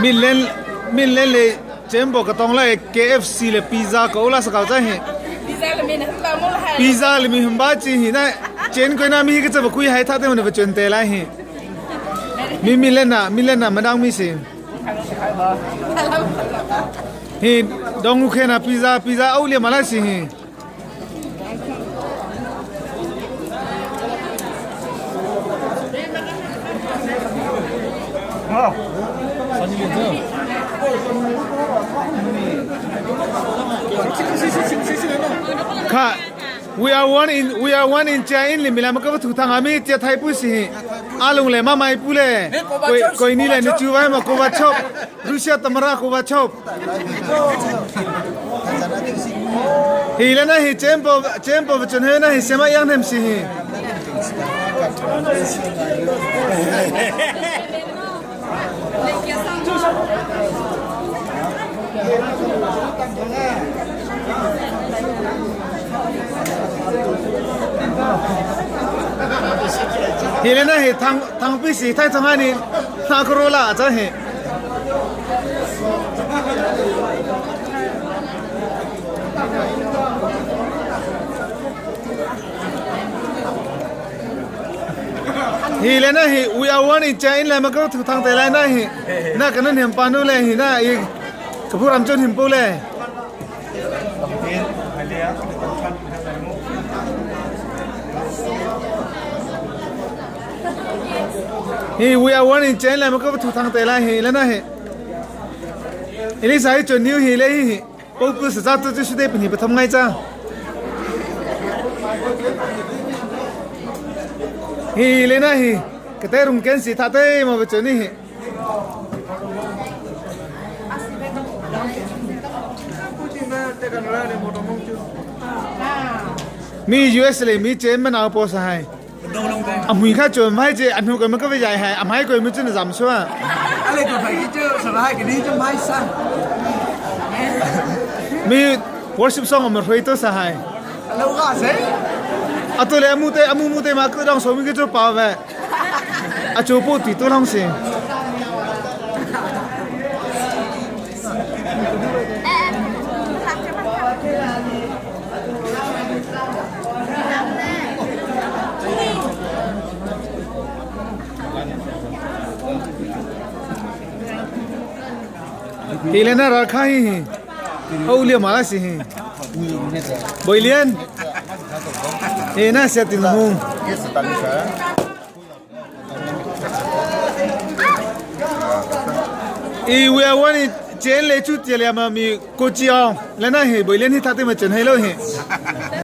Min min len le chembo ka tong lai KFC le pizza ko la sakau cha hi. Pizza le mi hum ba chi hi na chen koi na mi ka cha kui hai tha te mun ba chen te lai hi. Mi mi len na mi len na madang mi si. Hi dong khe na pizza pizza au le malai si hi. Kha we are one in we are one in chia in le milam ka thu thang ami chia thai pu si hi alung le ma mai pu le koi koi ni le ni chu vai ma ko wa chop Russia tamara ko wa chop Hi le na hi chempo chempo chun he na hi sema yang hem si hi. Hi le na hi thang thang pi si thai thang ani na kro la cha hi. Hi le na hi we are one in cha in le ma ko thu thang te lai na hi na kan nan hem pa nu le hi na i ka phu ram chun him pu le Hi we are one in chen le ma ko thu thang te lai hi le na hi Elisa hi chun new hi le hi po pu sa tu chu de pani patham ngai cha Hi le na hi ka te rum ken si tha te ma ba chun ni hi Mi US le mi chen ma nau po sa hai A mui kha chuan mai che a hnu ko ma ka ve jai hai a mai ko mi chun zam sua. Ale ko phai ki chu sarai ki ni chu mai sa. Mi worship song am hroi to sa hai. Lo ga se. A to le amu te amu mu te ma ku dong so mi ki chu pa ve. A chu pu ti tu long si. Hi le na ral kha hi hi. Ho liam ma si hi. Boi lian. Hi na sia tin hung. I we are one chen le chu tia le ma mi ko chiang le na hi boi lian hi thate ma chen hai lo hi.